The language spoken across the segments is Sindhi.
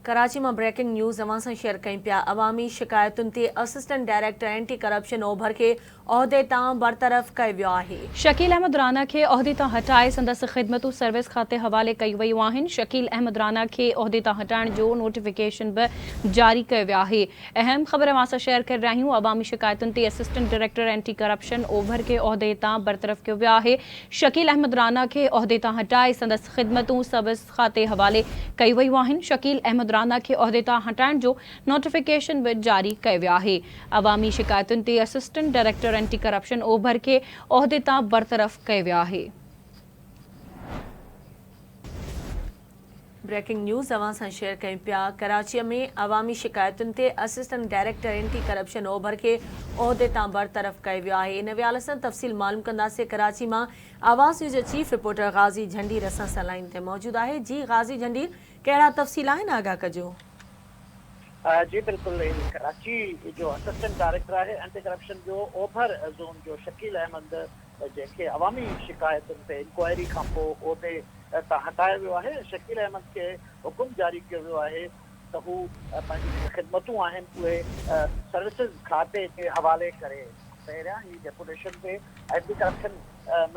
ڪراچي مان بريڪنگ نيوز اوهان سان شيئر ڪيون پيا، عوامي شڪايتن تي اسسٽنٽ ڊائريڪٽر اينٽي ڪرپشن اوڀر کي عهدي تان برطرف ڪيو ويو آهي. شڪيل احمد رانا کي عهدي تان هٽائي سندس خدمتون سروس کاتي حوالي ڪيون ويون آهن، شڪيل احمد رانا کي عهدي تان هٽائڻ جو نوٽيفڪيشن به جاري ڪيو ويو آهي. اهم خبر اوهان سان شيئر ڪري رهيا آهيون، عوامي شڪايتن تي اسسٽنٽ ڊائريڪٽر اينٽي ڪرپشن اوڀر کي عهدي تان برطرف ڪيو ويو آهي، شڪيل احمد رانا کي عهدي تان هٽائي سندس خدمتون سروس کاتي حوالي ڪيون ويون آهن، شڪيل احمد رانا کي عهدي تان هٽائڻ جو نوٽيفڪيشن به جاري ڪيو ويو آهي، عوامي شڪايتن تي اسسٽنٽ ڊائريڪٽر اينٽي ڪرپشن اوڀر کي عهدي تان برطرف ڪيو ويو آهي. بريڪنگ نيوز اوهان سان شيئر ڪيون پيا، ڪراچي ۾ عوامي شڪايتن تي اسسٽنٽ ڊائريڪٽر اينٽي ڪرپشن اوڀر کي عهدي تان برطرف ڪيو ويو آهي، ان حوالي سان تفصيل معلوم ڪنداسين ڪراچي مان آواز نيوز جو چيف رپورٽر غازي جهنڊير اسان سان لائين تي موجود آهي جي غازي جهنڊير ڪهڙا تفصيل آهن آگاهه ڪجو. جي بلڪل هي ڪراچي جو اسسٽنٽ ڊائريڪٽر آهي اينٽي ڪرپشن جو اوڀر زون جو شڪيل احمد جنهن کي عوامي شڪايتن تي انڪوائري کانپوء عهدي تان هٽايو ويو آهي شڪيل احمد کي حڪم جاري ڪيو ويو آهي ته هو پنهنجون جيڪي خدمتون آهن اهي سروسز کاتي جي حوالي ڪري. پهريان هي ڊيپوٽيشن تي اينٽي ڪرپشن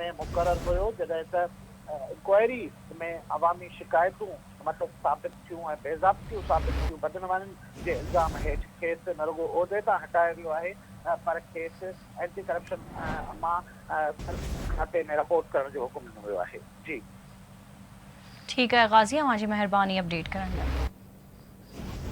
۾ مقرر هيو جڏهن ته انڪوائري ۾ عوامي شڪايتون مٿس ثابت ٿيون ۽ بيضابطيون ثابت ٿيون بدعنوانين جي الزام هيٺ کيس نه رڳو عهدي تان هٽايو ويو آهي پر کيس اينٽي ڪرپشن مان سروسز کاتي ۾ رپورٽ ڪرڻ جو حڪم ڏنو ويو آهي. جي. ٺيڪ آهي غازي اوهان جي مهرباني اپڊيٽ ڪرڻ لاء.